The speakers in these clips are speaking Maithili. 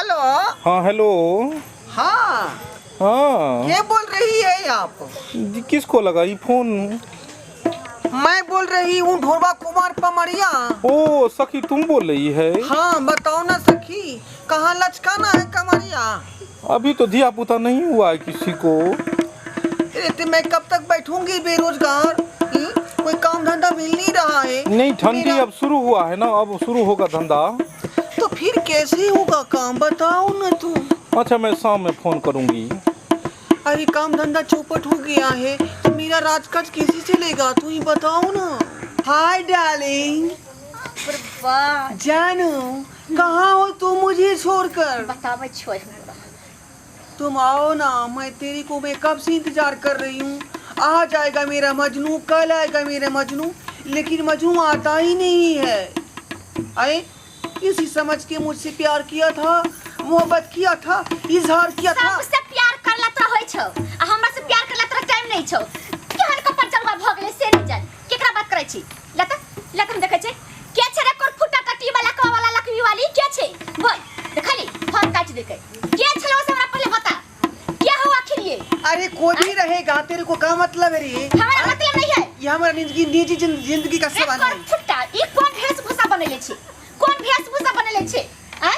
हेलो। हाँ हेलो। हाँ। हाँ। ये बोल रही है आप? जी, किसको लगा ये फोन? मैं बोल रही हूँ ढोरबा कुमार पमरिया। ओ सखी तुम बोल रही है? हाँ बताओ ना सखी, कहाँ लचकाना है कमरिया? अभी तो धिया पुता नहीं हुआ है किसी को। अरे तो मैं कब तक बैठूंगी बेरोजगार? कोई काम धंधा मिल नहीं रहा है। नहीं ठंडी अब शुरू हुआ है ना, अब शुरू होगा धंधा। तो फिर कैसे होगा काम, बताओ ना तू। अच्छा मैं शाम में फोन करूंगी। अरे काम धंधा चौपट हो गया है तो मेरा राजकाज कैसे चलेगा, तू ही बताओ ना। Hi darling. जानू कहाँ हो तू मुझे छोड़कर? बताबै छो हमरा। तुम आओ ना, मैं तेरी को मैं कब से इंतजार कर रही हूँ। आ जाएगा मेरा मजनू, कल आएगा मेरा मजनू, लेकिन मजनू आता ही नहीं है। अरे इसी समझ के मुझसे प्यार किया था, मोहब्बत किया था, इजहार किया था। सबसे प्यार करला तोरा होय छौ आ हमरा से प्यार करला तोरा टाइम नहीं छौ। केहन कपड़ चलवा भ गेलै से नहीं जान। केकरा बात करै छी? लता लता हम देखै छै के छै रे कोर फुटा कटी वाला कवा वाला लकड़ी वाली के छै? बोल देखली फोन काट देकै। के छलो से हमरा पहले बता, के हो आखिर ये? अरे कोई भी रहेगा, तेरे को का मतलब है रे? हमारा मतलब नहीं है। ये हमारा निजी निजी जिंदगी का रे सवाल कोर है। फुटा ई कोन वेशभूषा बनेले छी? कोन वेशभूषा बनेले छी? आय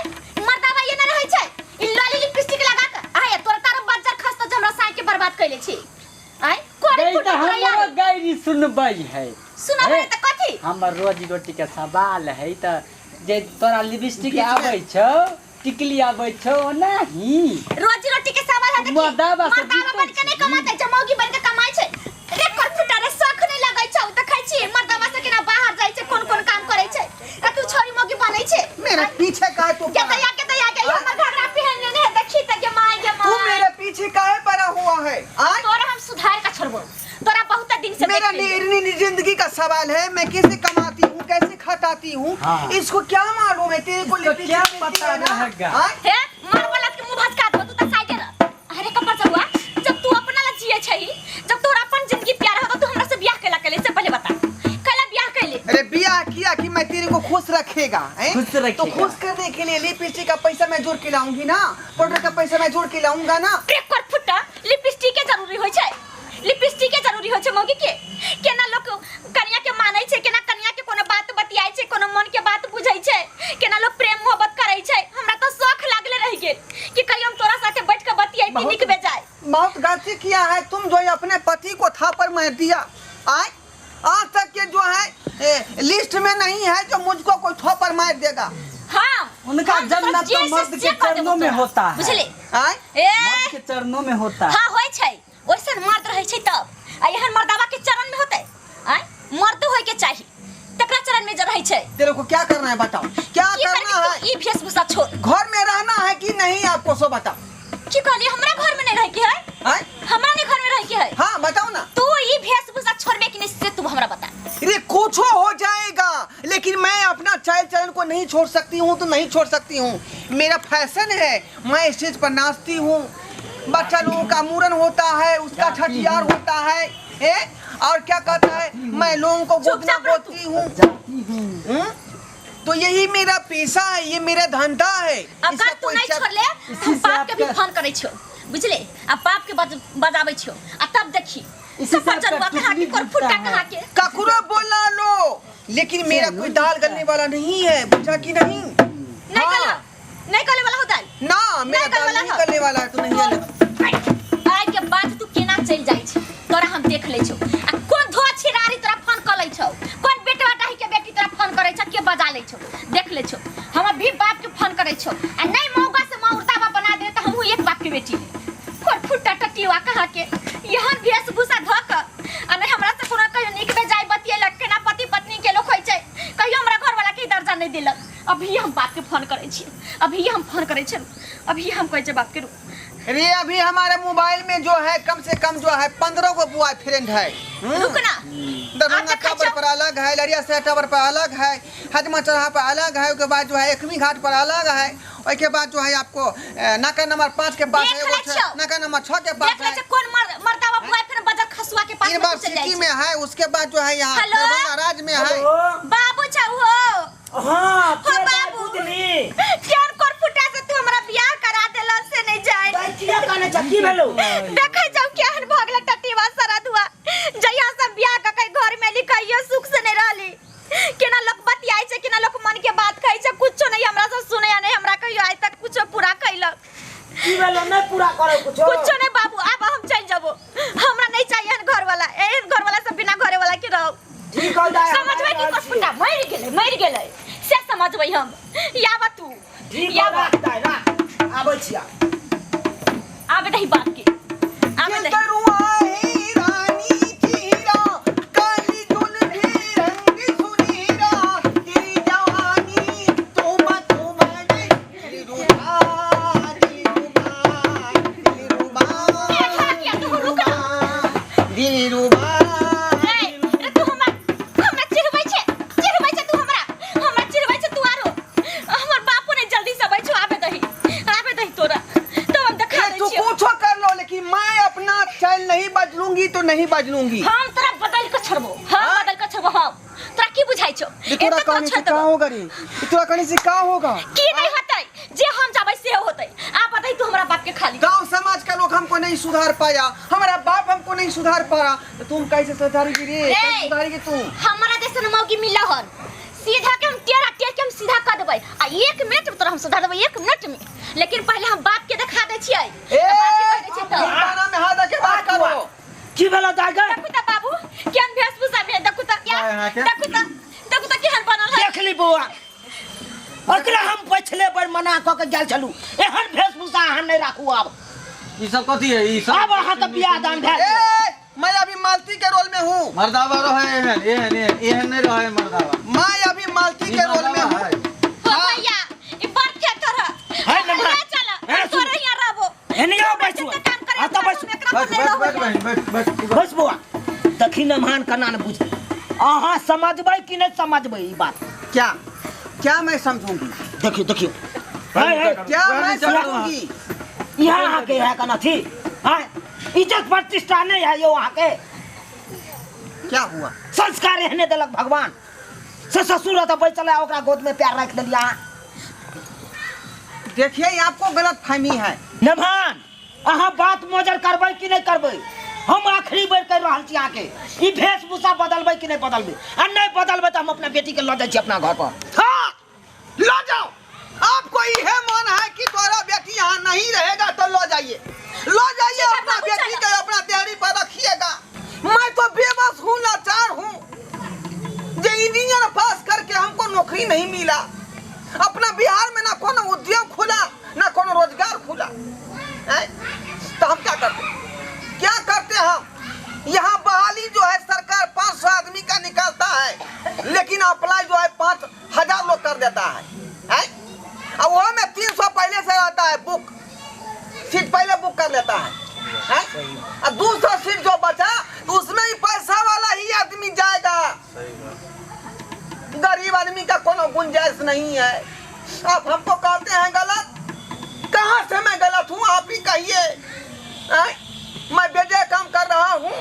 मर्दावा ये न रहै छै, ई लाली लिपस्टिक लगा के आय तोरा तार बज्जर खसतो जे हमरा साई के बर्बाद कैले छी। आय कोन गई फुटा तऽ तोरा यार? हमरो गायरी सुनबै है। सुनबै हे? तऽ कथी? हमर रोजी रोटी के सवाल है तऽ जे तोरा लिपस्टिक आबै छौ, टिकली आबै छौ ओनाही। रोजी रोटी के सवाल है तऽ की? मर्दावा से मर्दावा जीतै बन के नहीं छी। कमातै छै, मौगी बन के कमाइ छै। रे कर फुटा रे शौख नहीं लगै छौ, देखै छी मर्दावा से केना बाहर जाइ छै, कोन कोन काम करै छै, आ तू छोरी मौगी बनै छै। मेरे पीछे काहे तू के पड़ा? दया के दया के हमर घघरा पहन लेने है, देखी त के माय के तू माय। मेरे पीछे काहे पड़ा हुआ है? आय तोरा हम सुधार का छोड़बो, तोरा बहुत दिन से मेरा देख लेलियौ। निजी जिंदगी का सवाल है, मैं कैसे कमाती हूँ, कैसे खटाती हूँ, हाँ। इसको क्या मालूम है? तेरे को इसको लिपस्टिक क्या मिलती पता है ना? रहेगा? आय? हे मार वाला के मुंह भसका दो, तू त साइड रह। अरे कपड़ चलुआ, जब तू अपना ला जिए छही, जब तोरा अपन जिंदगी प्यार हो, तो तू हमरा से ब्याह कैला कैले से पहले बता, कैला ब्याह कैले? अरे ब्याह किया कि मैं तेरे को खुश रखेगा, हैं? खुश रखेगा। तो खुश करने के लिए लिपस्टिक का पैसा मैं जोड़ के लाऊंगी ना, पाउडर का पैसा मैं जोड़ के लाऊंगा ना। ट्रैकर फुटा लिपस्टिक के जरूरी होय छै, लिपस्टिक के जरूरी होय छै मौगी के। केना लोक कनिया के मानै छै, केना कनिया के कोनो बात बतियाय छै, कोनो मन के बात बुझै छै, केना लोक प्रेम मोहब्बत करै छै। हमरा तो शौख लागले रहि गेल कि कहियो हम तोरा साथे बैठ के बतियाई बहुत- नीक बेजाय। बहुत गलती किया है तुम, जो है अपने पति को थापर मार दिया। आय आज तक के जो है लिस्ट में नहीं है जो मुझको कोई थप्पड़ मार देगा। हाँ, उनका हम तोरा जन्नत जे तो से मर्द जे के कर देबो चरणों में तोरा। होता है। बुझले? आय? ए मर्द के चरणों में होता है। हाँ होय छै, ओइसन मर्द रहै छै तब, आ एहन मर्दावा के चरण में होतै? आय मर्द होय के चाही तकरा चरण में जे रहै छै। तेरे को क्या करना है बताओ, क्या की करना करबी है? तू? ई वेशभूषा छोड़। घर में रहना है कि नहीं आपको सो बताओ। की कहली? हमरा घर में नहीं रह के है? आय? हमरा नहीं घर में रह के है? हाँ बताओ ना। तू ई वेशभूषा छोड़बे कि नहीं से तू हमरा बता। अरे कुछ हो जाएगा लेकिन मैं अपना चाल चलन को नहीं छोड़ सकती हूँ, तो नहीं छोड़ सकती हूँ। मेरा फैशन है, मैं स्टेज पर नाचती हूँ, बच्चा लोगों का मूड़न होता है, उसका छठियार होता है, ए? और क्या कहता है, मैं लोगों को गोदना चुपचाप रह तू। गोदती हूँ। जाती हूँ। तो यही मेरा पेशा है, ये मेरा धंधा है। अगर इसका तू कोई नहीं छोड़ले इसी हम से बाप के भी आपका- फोन करै छौ, बुझले? आ बाप के बजाबै छौ आ तब देखी इसी से कपड़ आपका चलुआ कहाँ के टुकड़ी कोर फुटा टूटता है। कहाँ के। ककरो बोला लो लेकिन मेरा कोई दाल गलने वाला नहीं है, बुझा कि नहीं? नहीं हाँ। गला, नहीं गले वाला हो दाल ना, मेरा नहीं गले दाल वाला नहीं हो। गलने वाला है, तो नहीं गले। आइ के बाद तू केना चलि जाइ छै तोरा हम देख लै छौ। आ कोन धो छिरारी तोरा फोन कऽ लै छौ, कोन बेटवा डाही के बेटी तोरा फोन करै छौ, के बजा लै छौ, देख लै छौ। हम अभी बाप के फोन करै छौ आ नहीं मौगा से मौरतावा बना दे तऽ हमहूँ एक बाप के बेटी। कोन फुटा टटिवा कहाँ के एहन वेशभूषा धऽ कऽ आ नहीं हमरा से कोनो कहियो नीक बेजाय बतियेलक, केना पति पत्नी के लोक होइ छै, कहियो हमरा घरवाला के दर्जा नहीं देलक। अभी हम बाप के फोन करै छियै, अभी हम फोन करै छियै, अभी हम कहै छियै बाप के। अरे अभी हमारे मोबाइल में जो है कम से कम जो है 15 गो बॉयफ्रेंड है। रुक ना। दरभंगा आप देखै टावर छौ? पर अलग है, लरिया सराय टावर पर अलग है, हजमा चौराहा पर अलग है, उसके बाद जो है एकमी घाट पर अलग है, उसके बाद जो है आपको नाका नंबर 5 के पास देख है, लै एगो छौ। नाका नंबर 6 के पास देख लै है। छौ कोन मर्दावा बॉयफ्रेंड बजर खसुआ के पास इन बार में चलि जाइ सिटी छै। में है, उसके बाद जो है यहाँ हेलो? दरभंगा राज में है। हेलो? बाबू छौ हो। हाँ, हो के बाबू। बुझली? केहन कोर फुटा से तू हमरा बियाह अच्छा की भेलो? देखै जाउ केहन भऽ गेलै टटीवा सरदुआ। जहिया से बियाह कऽ के घर में एली कहियो सुख से नहीं रहली। केना लोक बतियाइ छै, केना लोक मन के बात कहै छै, कुछो नहीं हमरा सब सुनै नहीं, हमरा कहियो आइ तक कुछो पूरा कैलक। की भेलो? नहीं पूरा करो कुछो? कुछो नहीं बाबू, आब हम चल जबो, हमरा नहीं चाहिए एहन घर वाला, एहन घर वाला सब बिना घरे वाला के रहो। ठीक हो जाए। समझबै कि कसपुटा मरि गेलै, मरि गेलै से समझबै हम। याबा तू ठीक हो, याबा राख दाइ राख, आबै छी आब। आबे दही बाप के, आबे दही। रे तू हमरा हमरा चिढ़बै छै, चिढ़बै छै तू हमरा, हमरा चिढ़बै छै तू आरो। हमर बापो नहीं जल्दी से अबै छौ, आबे दही, आबे दही तोरा तब हम देखा दै तू छियौ। कुछो कर लो लेकिन मैं अपना चैन नहीं बदलूंगी तो नहीं बदलूंगी। हम तोरा बदल के छोड़बो, हम बदल के छोड़बो हम। तोरा की बुझाइ छौ? ये तोरा एते तोरा कहने छोड़ से का देबो। होगा रे? ये तोरा कहने से का होगा? की नहीं होतै, जे हम जाबै से होतै। आ बताई तू हमरा बाप के खाली। गांव समाज का लोग हमको नहीं सुधार पाया, हमारा बाप हमको नहीं सुधार पाया, तो तुम कैसे सुधारेगी रे? कैसे सुधारेगी तू? हमरा जैसन मौगी मिला हन, सीधा के हम टेढ़ा टेढ़ के हम सीधा कर देबै आ 1 मिनट में तोरा हम सुधार देबै, 1 मिनट में। लेकिन पहले हम बाप के देखा दै छियै। ए, बाप के कह दै छियै तब। गाना में हाथ के बात करो। की भेलो दाइ गै? देखू त बाबू केहन वेशभूषा में, देखू त, अहाँके? देखू त, देखू त केहन बनल है। देख ली बौआ, ओकरा हम पछले बेर मना कऽ के गेल छलू, एहन वेशभूषा अहाँ नहीं राखू। आब ई सब कथी है? ई सब आब अहाँके बियाह दान भेल। ए, मैं अभी मालती के रोल में हूँ। मर्दावा रहे एहन एहन एहन एहन नहीं रहे मर्दावा। मैं अभी मालती के रोल में हूँ। हो भैया, ई बड़ थेथर है। है नम्रा। ले चल, है सुन। तोरे यहाँ रहबो। एने आओ बैसू। जते काम करे, आ तऽ बैसू। एकरा बैठ पर नहीं बैठ बैठ रहबो। बहिन, बैठ बैठ। बस बौआ, देखी नमहान कना ने बुझ, अहाँ समझबै कि नहीं समझबै ई बात? क्या क्या मैं समझूंगी? देखियो देखियो, है, है। क्या मैं समझूंगी? यहाँ अहाँके है कना थी, हाँ इज्जत प्रतिष्ठा नहीं है यो अहाँके। क्या हुआ? संस्कार एहने देलक भगवान से ससुर तऽ बैसल है, ओकरा गोद में पैर रख देलियै अहाँ। देखिए आपको गलत फहमी है। नमहान, अहाँ बात मोजर करबै कि नहीं करबै? हम आखिरी बेर कहि रहल छी अहाँके, ई वेशभूषा बदलबै कि नहीं बदलबै? आ नहीं बदलबै तऽ हम अपना बेटी के लऽ जाइ छी अपना घर पर। हाँ लो जाओ, आपको यह मन है कि तुम्हारा बेटी यहाँ नहीं रहेगा तो लो जाइए, लो जाइए अपना बेटी के अपना देहरी पर रखिएगा। मैं तो बेबस हूँ, लाचार हूँ, जे इंजीनियर पास करके हमको नौकरी नहीं मिला, अपना बिहार में ना कोनो उद्योग खुला ना कोनो रोजगार खुला है, तो हम क्या करते, क्या करते हम? यहाँ बहाली जो है सरकार 500 आदमी का निकालता है, लेकिन अप्लाई जो है 5000 लोग कर देता है, है? और वहाँ में 300 पहले से रहता है बुक, सीट पहले बुक कर लेता है, है? और 200 सीट जो बचा तो उसमें ही पैसा वाला ही आदमी जाएगा, गरीब आदमी का कोनो गुंजाइश नहीं है। आप हमको कहते हैं गलत, कहाँ से मैं गलत हूँ आप ही कहिए? मैं बेजे काम कर रहा हूँ,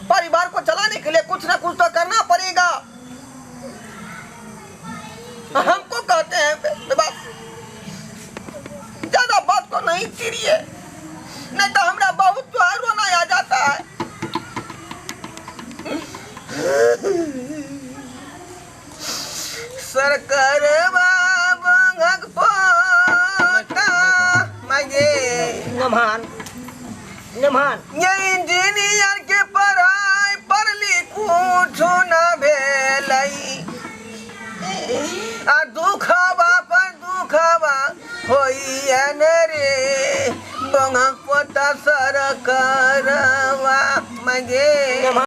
परिवार को चलाने के लिए कुछ ना कुछ तो करना पड़ेगा। हमको कहते हैं बस ज्यादा बात को नहीं चिड़िए, नहीं तो हमरा बहुत जो है रोना आ जाता है। सरकार पोता मगे नमहान नमहान, ये इंजीनियर के पढ़ाई पढ़ली कुछ न भेलई, आ दुखवा पर दुखवा होई रे बंगक पोता सरकारवा मगे।